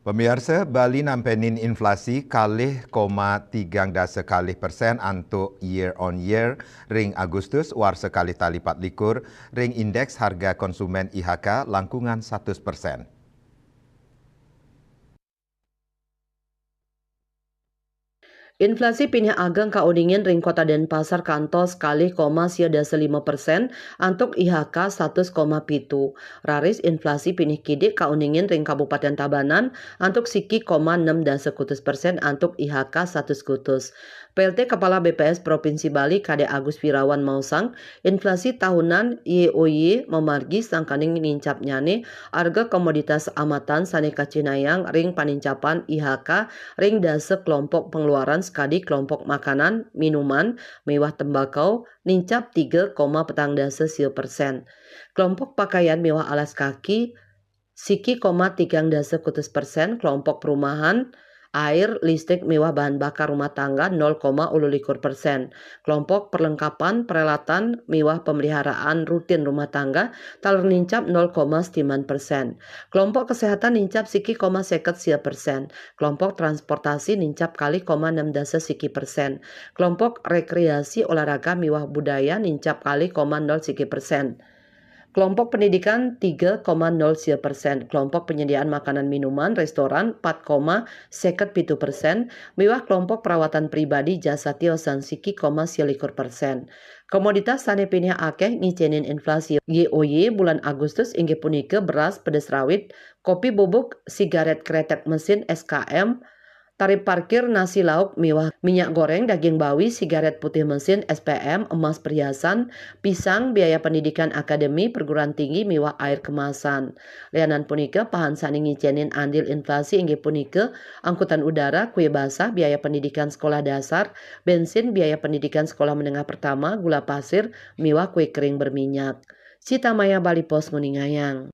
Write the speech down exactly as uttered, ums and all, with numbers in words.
Pamiarsa, Bali nampenin inflasi kalih koma tigang dasa kalih persen antuk year on year ring Agustus, warsa kalih tali patlikur, ring indeks harga konsumen I H K langkungan satus persen. Inflasi pinih ageng kauningin ring Kota Denpasar kantos kalih koma sia dasa lima persen antuk I H K satus koma pitu. Raris inflasi pinih kidik kauningin ring Kabupaten Tabanan antuk siki koma enam dasa kutus persen antuk I H K satus kutus. P L T Kepala B P S Provinsi Bali Kadek Agus Wirawan maosang, inflasi tahunan Y O Y mamargi sangkaning nincapnyane arga komoditas amatan sane kacihnayang ring panincapan I H K ring dasa kelompok pengeluaran sakadi kelompok makanan, minuman, miwah tembakau nincap tiga koma petang dasa sia persen. Kelompok pakaian miwah alas kaki siki koma tigang dasa kutus persen, kelompok perumahan, air, listrik miwah bahan bakar rumah tangga nol koma ulu likur persen. Kelompok perlengkapan, peralatan miwah pemeliharaan rutin rumah tangga taler nincap nol koma setiman persen. Kelompok kesehatan nincap siki koma seket sia persen. Kelompok transportasi nincap kalih koma enam dasa siki persen. Kelompok rekreasi, olahraga miwah budaya nincap kalih koma nol siki persen. Kelompok pendidikan tiga koma nol sia persen. Kelompok penyediaan makanan minuman, restoran empat koma seket pitu persen, miwah kelompok perawatan pribadi jasa tiosan siki koma sia likur persen. Komoditas sane pinih akeh ngicenin inflasi Y O Y bulan Agustus inggih punika beras, pedes rawit, kopi bubuk, sigaret kretek mesin S K M, tarif parkir, nasi lauk miwah minyak goreng, daging bawi, sigaret putih mesin, S P M, emas perhiasan, pisang, biaya pendidikan akademi, perguruan tinggi miwah air kemasan. Lianan punika, pahan sane ngicenin andil inflasi inggih punika angkutan udara, kue basah, biaya pendidikan sekolah dasar, bensin, biaya pendidikan sekolah menengah pertama, gula pasir, miwah kue kering berminyak. Sita Maya, Bali Post, nguningayang.